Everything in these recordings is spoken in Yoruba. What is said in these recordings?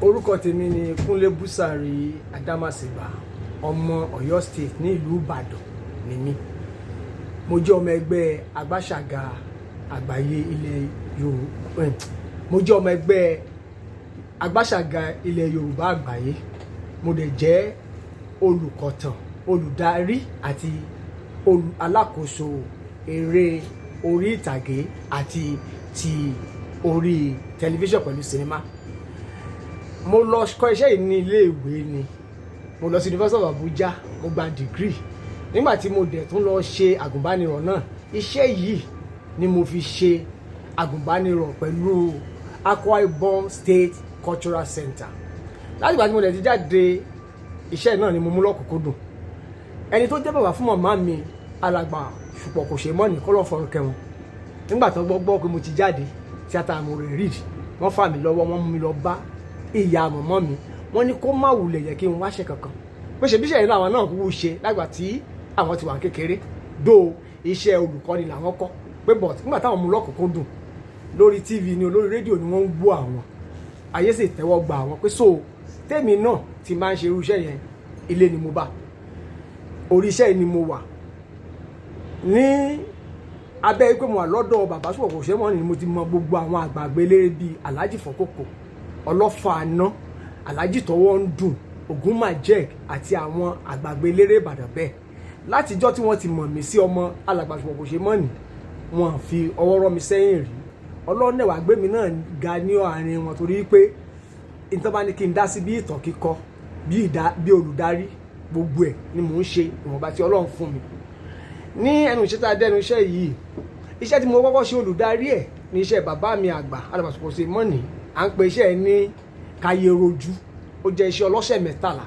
Orúkọ tèmi ni Kúnlé Búsàrí Adámàsìgbà, ọmọ Ọ̀yọ́ State ní ìlú Ìbàdàn ni mí. Mo jẹ́ ọmọ ẹgbẹ́ Agbáṣàga Àgbáyé ilẹ̀ Yorùbá. Mo jẹ́ ọmọ ẹgbẹ́ Agbáṣàga ilẹ̀ Yorùbá Àgbáyé. Mo dẹ̀ jẹ́ olùkọ̀tàn, olùdarí àti alákòóso eré orí ìtàgé àti ti orí tẹlifíṣàn pẹ̀lú sinimá. Mo lọ kọ́ iṣẹ́ yìí ní iléèwé ni. Mo lọ sí University of Abuja, mo gba degree. Nígbà tí mo dẹ̀ tún lọ ṣe àgùnbánirọ̀ náà, iṣẹ́ yìí ni mo fi ṣe àgùnbánirọ̀ pẹ̀lú Akwa Ibom State Cultural Center. Láti ìgbà tí mo dẹ̀ ti jáde, iṣẹ́ náà ni mo mú lọ́kùnkúndùn. Ẹni tó jẹ́ bàbá fún màmá mi, Alàgbà Ṣùpọ̀ kò ṣe mọ́ni, kọ́ lọ́ fọ̀rọ̀ kẹwọn. Nígbà tó gbọ́ pé mo ti jáde tíátà, mo rẹ̀ rí, wọ́n fà mí lọ́wọ́, wọ́n mú mi lọ bá ìyá mọ̀mọ́ mi. Wọ́n ní kó má wulẹ̀ yẹ kí n wáṣẹ́ kankan, pé ṣe bíṣẹ́ yìí làwọn náà kúkú ṣe lágbà tí àwọn ti wà kékeré dó. Iṣẹ́ olùkọ́ni làwọn kọ́ pé, but nígbà táwọn mú lọ́kùnkúndùn, lórí TV ni, olórí rédíò ni, wọ́n ń gbọ́ àwọn, ayé sì tẹ́wọ́ gba àwọn, pé so tèmi náà ti máa ń ṣe irú iṣẹ́ yẹn. Ilé ni mo bá orí iṣẹ́ yìí ni mo wà ní abẹ́ pé mo wà lọ́dọ̀ bàbá Ṣùpọ̀ kò ṣe mọ́ ni mo ti mọ gbogbo àwọn àgbààgbà eléré bíi Alhaji Fọkòkò, Ọlọ́fà Aná, Alhaji Tọwọ́ ń dùn, Ògún Majek àti àwọn àgbààgbà eléré Ìbàdàn bẹ́ẹ̀. Látijọ́ tí wọ́n ti mọ̀ mí sí ọmọ alàgbà Ṣùpọ̀ kò ṣe mọ́ ni, wọ́n fi ọwọ́ rọ́ mi sẹ́yìn rí. Ọlọ́run náà wàá gbé mi náà ga ní àárín wọn, torí pé ìtàn bá ní kí n dá sí bí ìtàn kíkọ, bí olùdarí, gbogbo ẹ̀ ni mò ń ṣe, ìwọ̀nba tí Ọlọ́run fún mi ní ẹnu iṣẹ́ tá a dẹnu iṣẹ́ yìí. Iṣẹ́ tí mo kọ́kọ́ ṣe olùdarí ẹ̀ ní iṣẹ́ bàbá mi àgbà alàgbà Ṣùpọ̀ kò ṣe mọ́ni. À ń pe iṣẹ́ ẹ̀ ní Kayerojú. Ó jẹ́ iṣẹ́ ọlọ́sẹ̀ 13.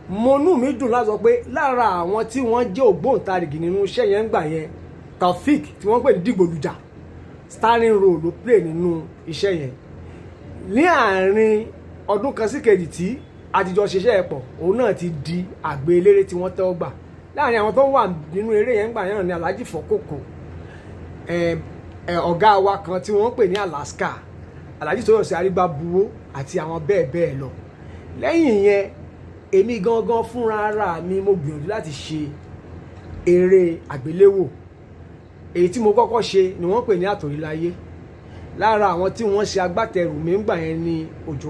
Mo nú mi dùn láti sọ pé lára àwọn tí wọ́n jẹ́ ògbóǹtarìgì nínú iṣẹ́ yẹn ń gbà yẹn, Taofik tí wọ́n pè ní Dìgbòlùjà, starring role ló play nínú iṣẹ́ yẹn. Ní àárín ọdún kan sí kejì tí àtijọ́ ṣiṣẹ́ ẹ̀ pọ̀, òun náà ti di àgbẹ̀ eléré tí wọ́n tẹ́wọ́ gbà. Láàrin àwọn tó wà nínú eré yẹn ń gbà yẹn ní Alhaji Fọkòkò, ọ̀gá wa kan tí wọ́n ń pè ní Alaska, Alhaji Tóyọ̀sí Arígbábuwó àti àwọn bẹ́ẹ̀ bẹ́ẹ̀ lọ. Lẹ́yìn yẹn, èmi gangan fúnra ara mi, mo gbìyànjú láti ṣe eré àgbéléwò. Èyí tí mo kọ́kọ́ ṣe ni wọ́n pè ní Àtòríláyé. Lára àwọn tí wọ́n ṣe agbátẹrù mi ń gbà yẹn ní Òjò.